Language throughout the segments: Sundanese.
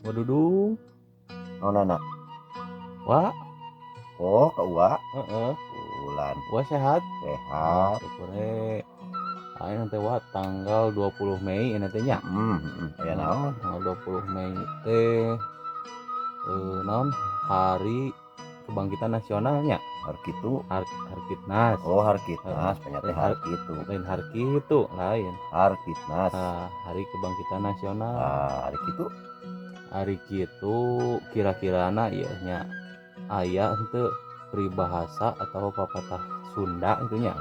Wa Dudung. Naonana? Wa. Oh, ka Uwa. Heeh. Bulan. Wa sehat? Sehat. Syukur we. Ayeuna teh, Wa, tanggal 20 Mei ini teh nya. Aya naon? Tanggal 20 Mei teh naon? Hari Kebangkitan Nasionalnya. Harkitu. Harkitnas. Oh, Harkitnas, nya teh harkitu. Lain harkitu, lain. Harkitnas. Ah, Hari Kebangkitan Nasional. Ah, hari kitu. Hari kitu kira-kirana ieu nya aya henteu peribahasa atau papatah Sunda itu nya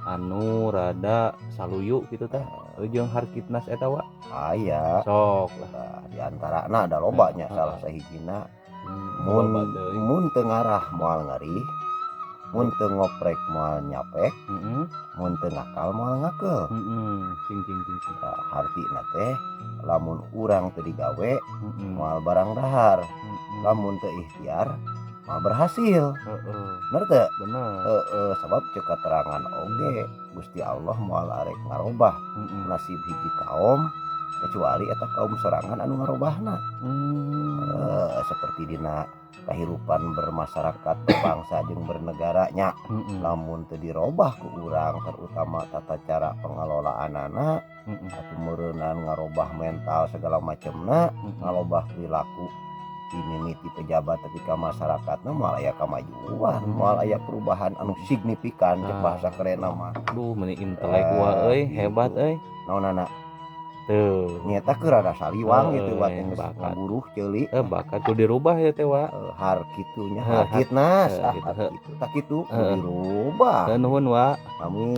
anu rada saluyu gitu tah jeung Harkitnas eta, Wa? Aya. Sok lah. Nah, di antarana ada loba nya, salah sahijina mun loba deui. Mun teu ngarah moal ngarih, mun teu ngoprek moal nyapek, mun teu ngakal moal ngakeul. Heeh, cing cing cing cing. Nah, hartina teh lamun urang teu digawe moal barang dahar, lamun teu ikhtiar moal berhasil. Bener teu? Bener. Heeh, sebab cek keterangan oge Gusti Allah moal arek ngarobah nasib hiji kaum kecuali eta kaum sorangan anu ngarobahna. Seperti dina kehidupan bermasyarakat, berbangsa jeung bernegaranya, lamun teu dirobah ku urang, terutama tata cara pengelolaanana atau meureunan ngarobah mental segala macamna, ngarobah perilaku dimimiti pejabat tepi ka masyarakatna, moal aya kamajuan, moal aya perubahan anu signifikan cek bahasa kerenna mah. Duh, meni intelek Wa euy, gitu. Hebat euy. Naonana? Tuh. Nyeta keur rada saliwang gitu buat geus bakat. Ngaburuh ceuli. Bakat kudu dirubah ya teh, Wa. Harkitu nya, Heuh, harkitnas, ah gitu, heuh. harkitu tah kitu kudu Heeh. dirubah. Nuhun, Wa. Kami.